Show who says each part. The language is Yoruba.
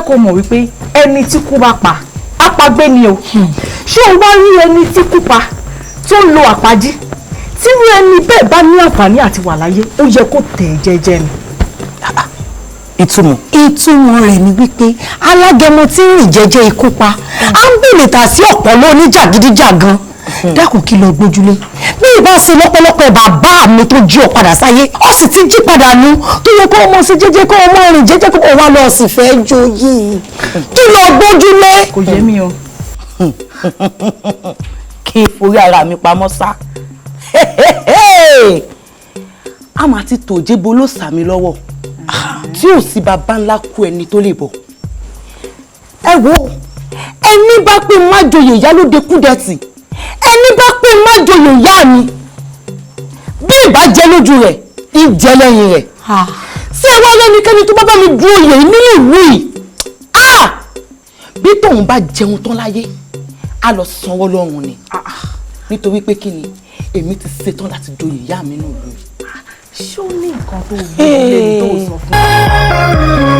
Speaker 1: Fẹ́ kó mọ̀ wípé ẹni tí kú bá pa, apagbé ni o. Ṣé o wá rí ẹni tí kú pa tó ń lo àpájí, tírú ẹni bẹ́ẹ̀ bá ní àǹfààní àti wà láyé, ó yẹ kó tẹ̀ ẹ́ jẹ́jẹ́ ni.
Speaker 2: Ìtumọ̀?
Speaker 3: Ìtumọ̀ rẹ̀ ni wípé alágẹmọ tí ń rìn jẹ́jẹ́ ikú pa á ń bèèrè tà sí ọ̀pọ̀ lóníjàgídíjàgan. Dákun, kí lọ gbójúlé bí ìbá ṣe lọ́pọ̀lọpọ̀ bàbá mi tó jí ọ padà sáyé, ó sì ti jí padà nu tó yẹ kó o mọ sí jẹ́jẹ́, kó o mọ rìn jẹ́jẹ́, kó o wá lọ sì fẹ́ joyè. Kí lọ gbójúlé.
Speaker 1: Kò yé mi o.
Speaker 2: Kí n forí ara mi pamọ́ sá, a máa ti tòjébo ló sà mí lọ́wọ́ tí ò sí baba ńlá kú ẹni tó lè bọ̀. Ẹ wo, ẹni bá pé májòyè ìyálóde Kúdẹ̀tì, ẹni bá pé májòyè ìyá mi, bí ìbá jẹ́ lójú rẹ̀, ìjẹ́ lẹ́yìn rẹ̀. Ṣé ẹ wá lẹ́nikẹ́ni tó bá bá mi du oyè nínú ìlú yìí, bí tóun bá jẹun tán láyé, á lọ sanwó lọ́rùn ni, nítorí pé kí ni, èmi ti ṣetán láti joyè ìyá mi nínú ìlú yìí.
Speaker 1: Ṣé ó ní nǹkan tó gbé lẹ́nu tó sọ fún mi?